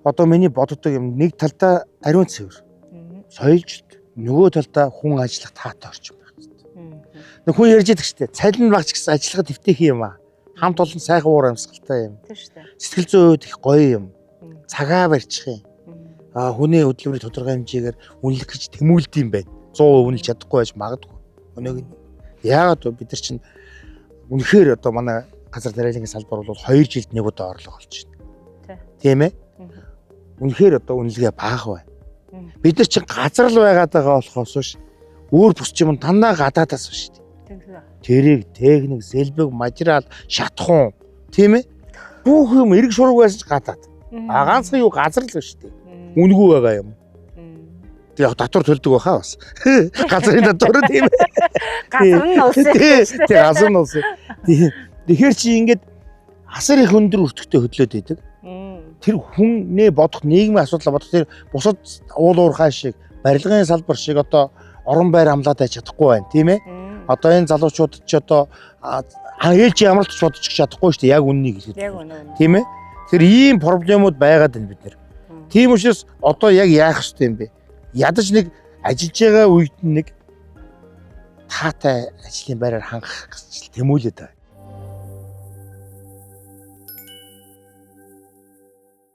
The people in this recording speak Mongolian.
Одоо миний боддог юм нэг талдаа ариун цэвэр, соёлжт, нөгөө талдаа хүн ажиллах таатай орчин байх хэрэгтэй. Нэг хүн ярьж идэг штэ. Цалин багч гэсэн ажиллахад эвтэйхэн юм аа. Хамт олон сайхан уур амьсгалтай юм. Тийм шүү дээ. Сэтгэл зүйн хувьд их гоё юм. Цагаа барьчих юм. А хүний хөдөлмөрийн тодорхой хэмжээгээр үнэлэх гэж тэмүүлд юм байна. 100% үнэлж чадахгүй байж магадгүй. Өнөөг нь яагаад вэ? Бид нар чинь үнэхээр одоо манай газар тариалангийн салбар бол 2 жилд нэг удаа орлого олж байна. Тийм ээ? Үнэхээр одоо үнэлгээ бага байна. Бид нар чинь газар л байгаад байгаа болохоос биш өөр бус юм дандаа гадаадаас биш. Тэрэг, техник, сэлбэг, материал, шатхуун тийм ээ? Бүх юм эрг шург байсан ч гадаад. А ганцхан юу газар л биш үү? Үнэгүй байгаа юм. Тэг яг татвар төлдөг байхаа бас. Газрын татвар тийм ээ. Газар нь улсын. Тэг газар нь улсын. Тэгэхээр чи ингээд асар их өндөр өртөгтэй хөдлөөд идэг. Тэр хүнээ бодох нийгмийн асуудлаа бодох тэр бусад уул уурхай шиг барилгын салбар шиг одоо орон байр амлаад байж чадахгүй байна тийм ээ. Одоо энэ залуучууд ч одоо ээлжийн амралт ч бодож чадахгүй шүү дээ яг үннийг хэлэхэд. Яг үнэ. Тийм ээ. Тэр ийм проблемууд байгаад байна бид нэр. Тийм учраас одоо яг яах ёстой юм бэ? Ядаж нэг ажиллаж байгаа үед нэг таатай ажлын байраар хангах гэж тэмүүлээд байна.